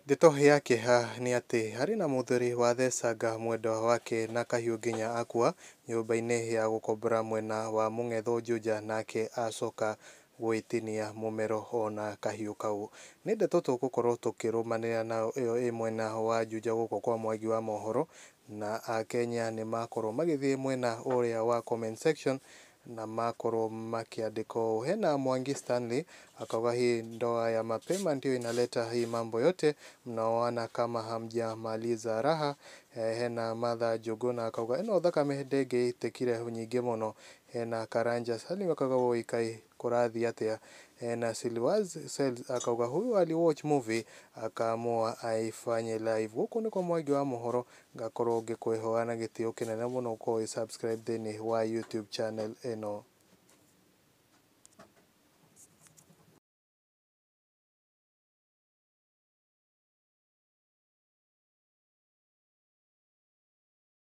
Ndeto ya kĩeha nĩ atĩ harĩ na mũthuri wathecanga mwendwa wake na kahiũ nginya akua nyũmba-inĩ ya gũkombora mwena wa Mũng'etho Juja, nake acoka gwĩtinia mũmero ona kahiũ kau. Nĩ ndeto tũgũkorwo tũkĩrũmanĩrĩra nayo ĩyo ĩ mwena wa Juja gũkũ kwa Mwangi wa mohoro, na akenya nĩ makorwo magĩthiĩ mwena ũrĩa wa comment section na makorwo makĩandĩka ũũ. Hena Mwangi Stanley akauga hii ndoa ya mapema ndio inaleta hii mambo yote, mnaoana kama hamjamaliza raha. Hena Martha Njuguna akauga ĩno thakame ndĩngĩitĩkire nyingĩ mũno. Hena Karanja Salim akauga woi kaĩ kũrathiĩ atĩa. Hena Silwaz Sales akauga huyu ali watch movie akaamua aifanye live. Gũkũ nĩ kwa Mwangi wa mohoro, ngakorwo ngĩkwĩhoya na gĩtĩo kĩnene mũno ũkorwo wĩ subscribe thĩinĩ wa YouTube channel ĩno.